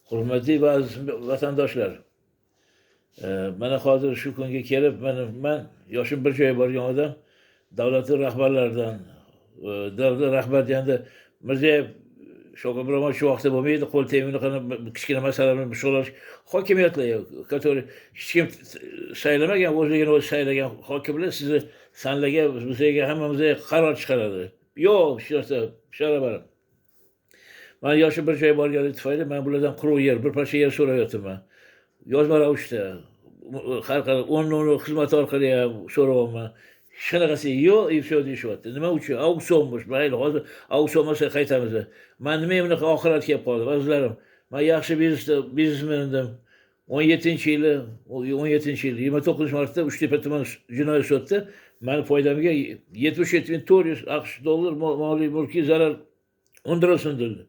Hurmatli va aziz vatandoshlar, mana hozir shu kunga kelib, mana man yoshim bir joyga borgan odam, davlatni rahbarlaridan, davlat rahbari deganda Mirziyoyev, Shavkat Miromonovich shu vaqtda bo'lmaydi, qo'l tegmay unaqa kichkina masala bilan shug'ullanish, hokimiyatlar, который hech kim saylamagan, o'zligini o'zi saylagan hokimlar sizni sanlaga, bizga, hammamizga qaror chiqaradi. Yo'q, hech narsa ishora. Man yoshim bir joyga borganligi tufayli man bulardan quruq yer, bir parcha yer so'rayapman. Yozma ravishda, har xil o'n xizmati orqali ham so'rayapman. Hech qanaqasi yo'q, и все deyishyapti. Nima uchun? Auksionmish, mayli, hozir auksion bo'lsa qaytamiz. Man nima bunaqa oxirat kelib qoldi, azizlarim? Man yaxshi biznesda biznesmen edim. 17-yili, 17-yil 29 martda Uchtepa tuman jinoiy sudda mani foydamga 77 400 AQSh dollar moliy mulkiy zarar undirilsin dedi.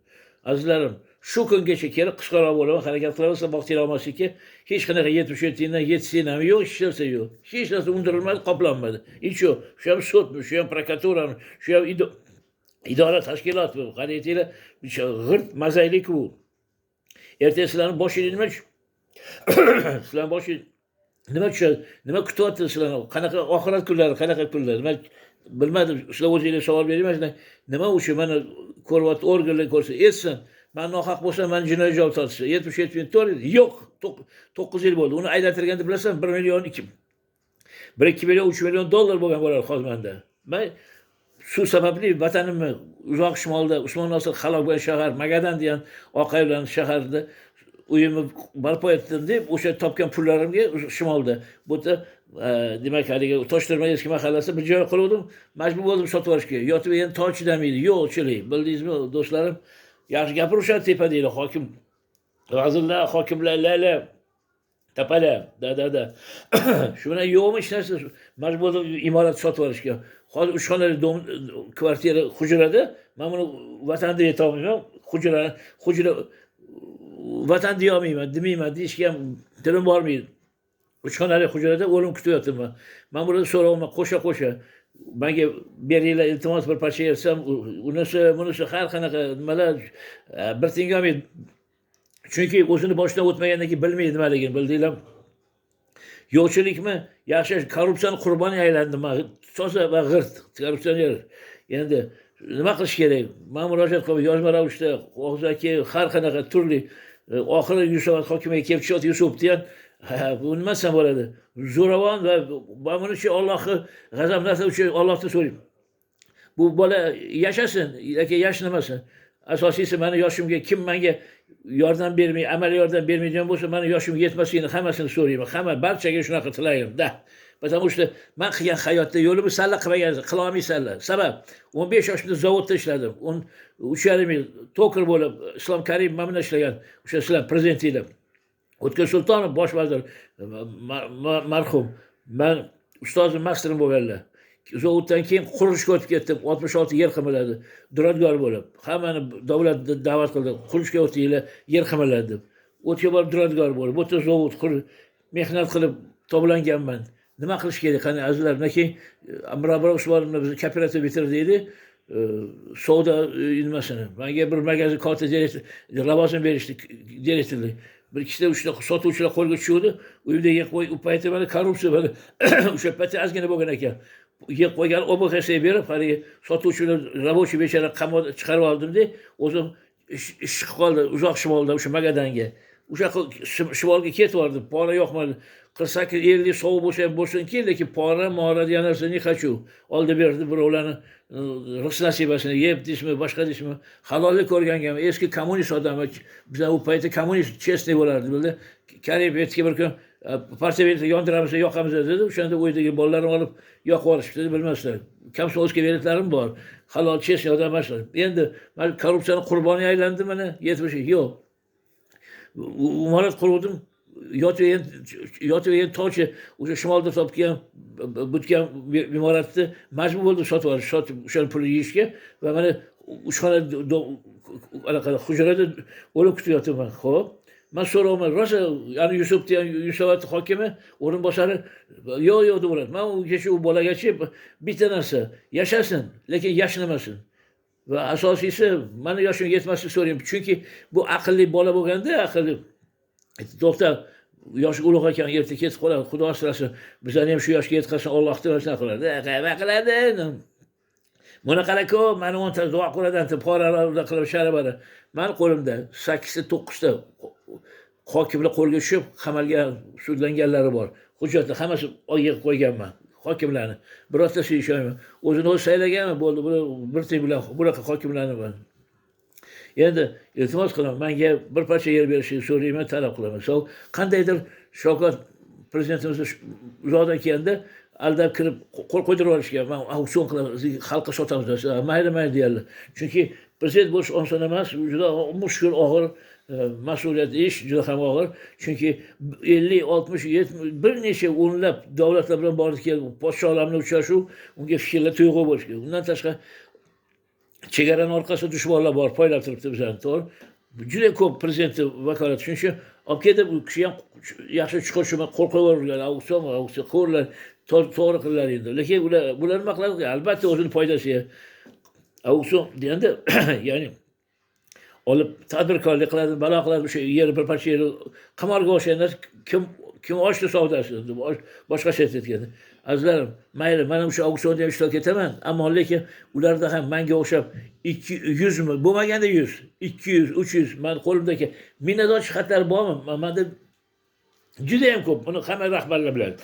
Azizlarim, shu kungacha kelib, qisqaroq bo'laman, harakat qilaman, vaqt olmaslikka, hech qanaqa 77 mingdan 7 ham yo'q, hech narsa yo'q. Hech narsa undirilmadi, qoplanmadi. И shu, shu ham sudmi, shu ham prokuraturami, shu ham idora tashkilotmi? Qani aytinglar, g'irt mazaylik bu. Ertaga sizlarni boshinglar nima tushadi, nima kutyapti sizlarni, qanaqa oxirat kunlari, qanaqa kunlar, nima bilmadim, sizlar o'zinglar savol bermayman. Nima uchun mana ko'ryapti organlar, ko'rsa etsin, man nohaq bo'lsam, mani jinoiy javob tortishsin. 77 400 yo'q, 9 yil bo'ldi. Uni aylantirganda, bilasan, 1 million, ikki, 1-2 million, 3 million dollar bo'lgan bo'ladi hozir manda. Man shu sababli vatanimni, uzoq shimolda Usmon Nosir halok bo'lgan shahar Magadan degan Oqaylan shaharida uyimni barpo etdim deb, o'sha topgan pullarimga shimolda bu yerda, demak, haligi Toshtirma eski mahallasida bir joy qiluvdim, majbur bo'ldim sotib yuborishga. Yotib endi tog' chidamaydi, yo'qchilik, bildingizmi, do'stlarim? Yaxshi gapirishadi tepadagilar, hokim, vazirlar, hokimlar, la la tapala, да да да shu bilan yo'qmi hech narsa, majbur bo'ldim imorat sotib olishga. Hozir uch xonali дом, kvartira, hujrada man buni vatan deb aytolmayman, hujra, hujra vatan deyolmayman, demayman, deyishga ham tilim bormaydi. Uch xonali hujrada o'lim kutyapman. Man bularni so'rayapman qo'sha qo'sha, manga beringlar, iltimos, bir parcha yer desam, unisi bunisi har qanaqa nimalar, bir tiyinga olmaydi, chunki o'zini boshidan o'tmagandan keyin bilmaydi nimaligini, bildinglarmi? Yo'qchilikmi? Yaxshi, korrupsiyani qurboniga aylandim man, toza va g'irt korrupsioner. Endi nima qilish kerak? Man murojaat qilib, yozma ravishda, og'zaki, har qanaqa turli, oxiri Yunusobod hokimiga kelib tushyapti. Yusuf degan, ha, bu nima desam bo'ladi, zo'ravon va man buni uchun Ollohni g'azab narsa uchun Ollohdan so'rayman, bu bola yashasin yoki yashnamasin, asosiysi mani yoshimga kim manga yordam bermay, amaliy yordam bermaydigan bo'lsa, mani yoshim yetmasligini hammasini so'rayman, hamma barchaga shunaqa tilayim да. Потому что man qilgan hayotda yo'limni salla qilmagan, qilolmaysanlar. Sabab, 15 yoshimda zavodda ishladim, 13,5 yil tokar bo'lib, Islom Karimov mana bilan ishlagan, o'sha sizlar prezidentinglar O'tkir Sultonov, bosh vazir marhum, man ustozim, masterim bo'lganlar. Zavoddan keyin qurilishga o'tib ketdim, 66 yer qimirladi, duradgor bo'lib. Hammani davlat da'vat qildi, qurilishga o'tinglar, yer qimirladi deb. O'tga borib duradgor bo'lib, bu yerda zavod mehnat qilib toblanganman. Nima qilish kerak, qani, azizlar? Undan keyin Mirabro Usmonovna bizni kooperativ bitirdi edi, savdo nimasini, manga bir magazin katta direktor lavozim berishdi, direktorlik. Bir ikkita, uchta sotuvchilar qo'lga tushuvdi, uyimda yeb qo'y. U paytda mana korrupsiya mana o'sha paytda ozgina bo'lgan ekan, yeb qo'ygan ОБХСС berib, haligi sotuvchilar, рабочий bechora qamoq chiqarib oldimda, o'zim ish chiqib qoldi uzoq shimolda, o'sha Magadanga, o'sha shimolga ketib yubordim. Pora yoqmadi, 48, 50 sovuq bo'lsa ham bo'lsinki, lekin pora mora degan narsa не хочу. Oldi berdi, birovlarni rizq nasibasini yeb deysizmi, boshqa deysizmi, halollik ko'rganga eski kommunist odam. Bizlar u paytda kommunist честный bo'lardi, bildi. Karimov aytdiki bir kun, partiya biletini yondiramiz, yoqamiz dedi. O'shanda uydagi bolalarimni olib yoqib yuborishibdi, bilmaslar. Комсомольский biletlarim bor, halol, честный odam emasman. Endi man korrupsiyani qurboniga aylandim, mana 70 yo'q. Imorat quruvdim, yotib yegan tochi, o'sha shimolda topgan bitgan imoratni majbur bo'ldim sotib olish, sotib o'shani pulini yeyishga va mana uch xona anaqa hujrada o'lim kutyapman. Ho'p, man so'rayapman rosa, yani Yusuf degan Yunusobod hokimi o'rinbosari, yo'q, yo'q deb. Man u kecha u bolagacha bitta narsa, yashasin, lekin yashnamasin. Va asosiysi, mani yoshim yetmasini so'rayman, chunki bu aqlli bola bo'lganda, aqlli, to'xta, yoshi ulug' ekan, erta ketib qoladi, Xudo asrasin, bizlarni ham shu yoshga yetkazsin, Alloh shunaqa qiladi, nima qiladi? Buni qara-ku, mani 10 ta duo qiladi, poralar qilib sharabara. Mani qo'limda 8 ta 9 ta hokimlar qo'lga tushib, qamalgan, sudlanganlari bor. Hujjatlar hammasi yig'ib qo'yganman. Hokimlarni. Birortasi ishonmayman. O'zini o'zi saylaganmi bo'ldi, buni bir tiyin bilan bunaqa hokimlarni bor. Endi iltimos qilaman, menga bir parcha yer berishini so'rayman, talab qilaman. So, qandaydir Shavkat prezidentimiz uzoqdan kelganda aldab kirib qo'l qo'ydirib olishgan. Man auksion qilaman, xalqqa sotamiz desa, mayli, mayli deyarli. Chunki prezident bo'lish oson emas, juda mushkul, og'ir mas'uliyat ish, juda ham og'ir. Chunki 50, 60, 70, bir necha o'nlab davlatlar bilan bordi keldi, podsholar bilan uchrashuv, unga fikrlar, tuyg'u bo'lishi kerak. Undan tashqari chegarani orqasida dushmanlar bor, poylab turibdi bizlarni, to'g'ri? Juda ko'p prezidentni vakolati. Shuning uchun olib ketib, u kishi ham yaxshi chuqur shuma qo'l qo'yib yuborgan, auksion, auksion qilaverlar, to'g'ri qildilar endi. Lekin ular, bular nima qiladi? Albatta o'zini foydasiga. Auksion deganda, ya'ni olib tadbirkorlik qiladi, balo qiladi, o'sha yer, bir parcha yeri qimorga o'xshagan narsa, kim ochdi savdasi, boshqacha aytganda. Azizlarim, mayli, mana o'sha auksionda ham ishtirok etaman, ammo lekin ularda ham menga o'xshab 200 mi, bo'lmaganda 100, 200, 300 mani qo'limdagi minnatdorchilik xatlari bormi? Menda juda ham ko'p, buni hamma rahbarlar biladi.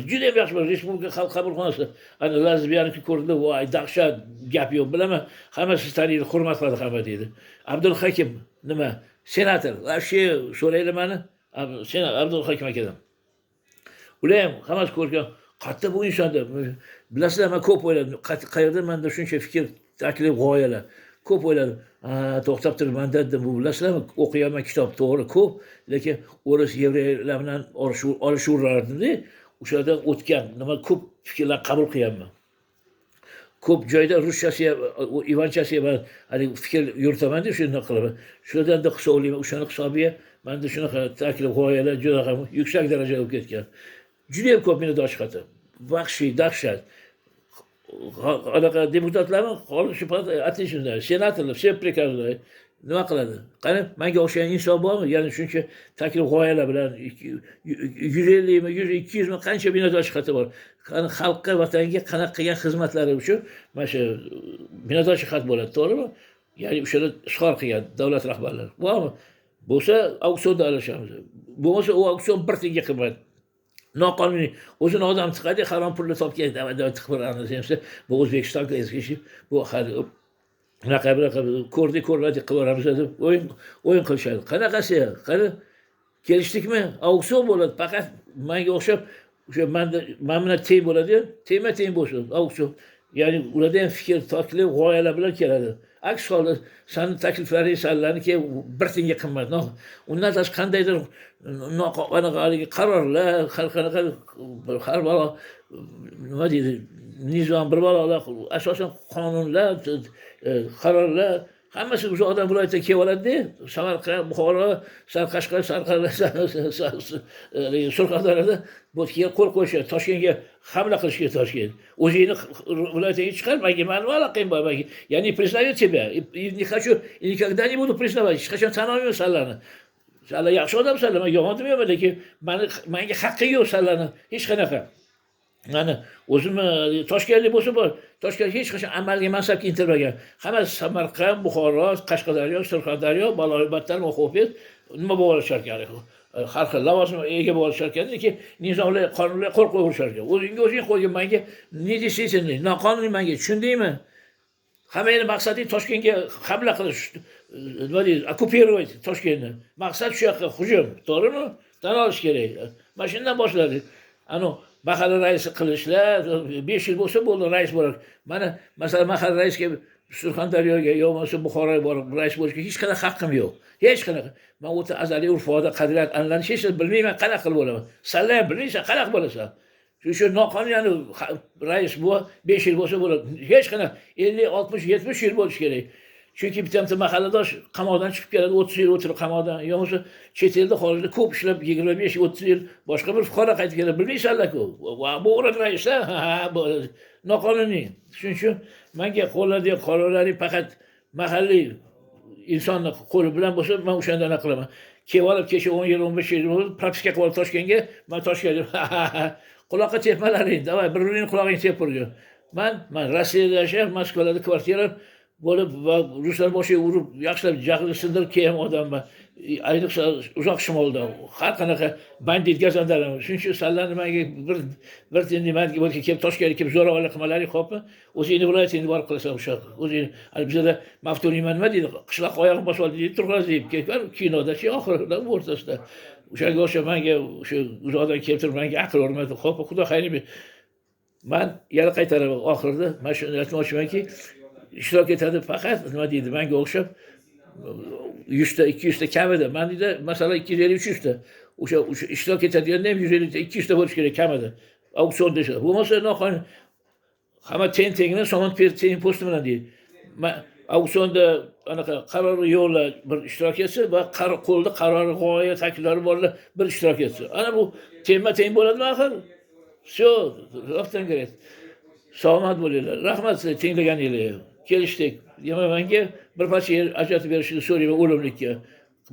Juda ham yaxshi, Respublika xalq qabulxonasi, ana Lazizbiyaniki ko'rdi, voy dahshat, gap yo'q, bilaman, hammasi taniydi, hurmat qiladi hamma deydi. Abdulhakim nima, senator, вообще so'raylar mani, senator Abdulhakim akadan. Ular ham hammasi ko'rgan, qayerda bu insonda, bilasizlar, man ko'p o'yladim, qayerda manda shuncha fikr, taklif, g'oyalar, ko'p o'yladim. To'xtab turib, man dedim, bu bilasizlarmi, o'qiyapman kitob, to'g'ri, ko'p, lekin o'ris, yevreylar bilan olishaverardimda, o'shalardan o'tgan, nima ko'p fikrlar qabul qilyapman. Ko'p joyda ruschasi ham, ivanchasi ham haligi fikr yuritaman-da, shunday qilaman. Shulardan da hisoblayman, o'shani hisobiga menda shunaqa taklif, g'oyalar juda ham yuksak darajada bo'lib ketgan. Juda ham ko'p minnatdorchilik xati. Vahshiy, dahshat. Anaqa deputatlarni shu отлично, senatorlar, все приказы nima qiladi? Qani, menga o'xshagan inson bormi? Ya'ni shuncha taklif g'oyalar bilan 150 mi, 100, 200 mi, qancha minnatdorchilik xati bor. Qani xalqqa, vatanga qanaqa qilgan xizmatlari uchun mana shu minnatdorchilik xat bo'ladi, to'g'rimi? Ya'ni o'shani izhor qilgan davlat rahbarlari. Bormi? Bo'lsa auksionda alashamiz. Bo'lmasa u auksion bir tiyinga qimmat. Noqonuniy o'zini odam tiqadi, harom pulni topgan, tiqib beramiz. Bu O'zbekistonga eski bu hali bunaqa bunaqa ko'rdik, ko'rmadik qilib yuboramiz deb o'yin qilishadi. Qanaqasi? Qani kelishdikmi? Auksion bo'ladi. Faqat menga o'xshab o'sha manda mana bilan teng bo'ladi, tengma teng bo'lsin auksion. Ya'ni ularda ham fikr, taklif, g'oyalar bilan keladi. Aks holda sani takliflaring sanlarniki bir tiyinga qimmat. Undan tashqari qandaydir anaqa haligi qarorlar, har qanaqa har balo nima deydi, nizom bir balolar, asosan qonunlar, qarorlar hammasi o'sha odam viloyatdan kelib oladida, Samarqand, Buxoro, Sarqashqar, Surxondaryoda bu yerga qo'l qo'yishadi, Toshkentga hamla qilishga Toshkent. O'zingni viloyatingga chiqar, menga mani aloqang bor, menga. Я не признаю тебя, и не хочу, и никогда не буду признавать, hech qachon tan olmayman sanlarni. Sanlar yaxshi odamsanlar, man yomon demayman, lekin menga haqqing yo'q sanlarni, hech qanaqa. Mana o'zim toshkentlik bo'lsa bor, Toshkent hech qachon amalga, mansabga intilmagan. Hammasi Samarqand, Buxoro, Qashqadaryo, Surxondaryo, Baloibatdan Mo'xofet nima bo'lib olishar ekan? Har xil lavozim ega bo'lib olishar ekan, lekin nizomlar, qonunlar qo'l qo'yishar ekan. O'zingga o'zing qo'ygan menga недействительный, noqonuniy menga, tushundingmi? Hammangni maqsading Toshkentga hamla qilish, nima deydi, оккупировать Toshkentni. Maqsad shu yoqqa hujum, to'g'rimi? Tan olish kerak. Mana shundan boshladik. Anu mahalla raisi qilishlar, 5 yil bo'lsa bo'ldi, rais bo'ladi. Mana masalan mahalla raisga Surxondaryoga yo bo'lmasa Buxoroga borib rais bo'lishga hech qanaqa haqqim yo'q. Hech qanaqa. Men o'ta azaliy urf odat, qadriyat, an'anani hech narsa bilmayman, qanaqa qilib bo'laman. Sanlar ham bilmaysan, qanaqa bo'lasan. Shu noqonuniy yani rais bu 5 yil bo'lsa bo'ladi. Hech qanaqa 50, 60, 70 yil bo'lishi kerak. Chunki bitta mahalladosh qamoqdan chiqib keladi, 30 yil o'tirib qamoqdan, yo bo'lmasa chet elda, xorijda ko'p ishlab, 25-30 yil boshqa bir fuqaro qaytib keladi, bilmaysanlar-ku. Va bu rais, ha, bu noqonuniy. Shuning uchun menga qo'lladagi qarorlaring faqat mahalliy insonni qo'li bilan bo'lsa, man o'shanda anaqa qilaman. Kelib olib, kecha 10 yil, 15 yil bo'ldi, propiska qilib olib Toshkentga, man Toshkentga quloqqa tepmalaring, давай, bir-biringni qulog'ingga tepib urgin. Man Rossiyada yashab, Moskvada kvartira bo'lib va ruslar boshiga urib, yaxshilab jahlini sindirib kelgan odamman. Ayniqsa uzoq shimolda har qanaqa bandit gazandalar. Shuning uchun sanlarni menga bir tiyin nimani kelib Toshkentga kelib zo'ravonlik qilmalaring, xo'pmi? O'zingni viloyatingni borib qilasan o'sha. O'zing hali bizada Maftuniyman nima deydi? Qishloqqa oyog'ini bosib oldi deydi, turg'az deydi. Kelgan kinodachi oxirida o'rtasida. O'shanga o'xshab menga o'sha uzoqdan kelib turib menga aql o'rgatdi. Xo'p, xudo xayr. Man yana qaytaraman oxirida, man shuni aytmoqchimanki, ishtirok etadi faqat nima deydi, menga o'xshab 100 ta, 200 ta kamida. Man deydi, masalan, 250, 300 ta. O'sha ishtirok etadiganda ham 150 ta, 200 ta bo'lishi kerak kamida. Auksion desa. Bo'lmasa noqonuniy hamma teng tengini somon teng po'sti bilan deydi. Man auksionda anaqa qarori yo'qlar bir ishtirok etsa va qo'lda qarori, g'oya, takliflari borlar bir ishtirok etsa. Ana bu tengma teng bo'ladimi axir? Всё, rostdan kerak. Salomat bo'linglar. Rahmat sizga tinglaganinglarga. Kelishdik. Demak, menga bir parcha yer ajratib berishni so'rayman o'limlikka.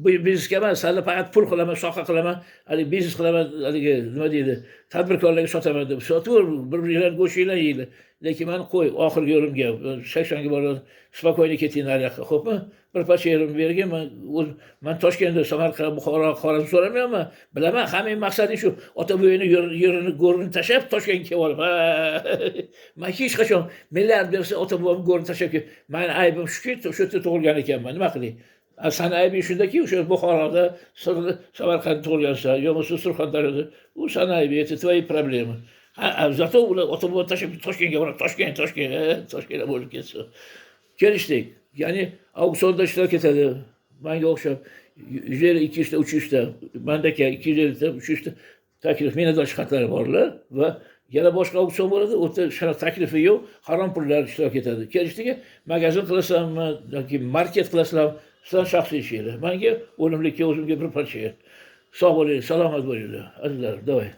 Bu biznesga emas, salla faqat pul qilaman, soha qilaman, haligi biznes qilaman, haligi nima deydi, tadbirkorlarga sotaman deb. Sotaver, bir-biringlarni go'shtinglar yeydi. Lekin mani qo'y oxirgi yo'limga, 80 ga borib, спокойно keting nariyoqqa, xo'pmi? Bir parcha yerimni bergin, man Toshkentda, Samarqand, Buxoro, Xorazm so'ramayapman. Bilaman, hamma maqsading shu, ota buvingni yerini, go'rini tashlab Toshkentga kelib olib. Man hech qachon milliard bersa ota bobom go'rini tashlab kelib, mani aybim shuki, o'sha yerda tug'ilgan ekanman, nima qilay? Sani aybing shundaki, o'sha Buxoroda, Samarqandda tug'ilgansan, yo bo'lmasa Surxondaryoda, u sani aybing, это твои проблемы. Зато ular ota bobo tashlab Toshkentga borib, Toshkent, Toshkent, Toshkentda bo'lib ketsin. Kelishdik. Ya'ni auksionda ishtirok etadi. Menga o'xshab 150, 200 ta, 300 ta, mandaka 250 ta, 300 ta taklif, minnatdorchilik xatlari borlar va yana boshqa auksion bo'ladi, u yerda shunaqa taklifi yo'q, harom pullar ishtirok etadi. Kelishdiki, magazin qilasanmi yoki market qilasizlarmi, sizlar shaxsiy ishinglar. Menga o'limlikka o'zimga bir parcha yer. Sog' bo'linglar, salomat bo'linglar, azizlarim, давай.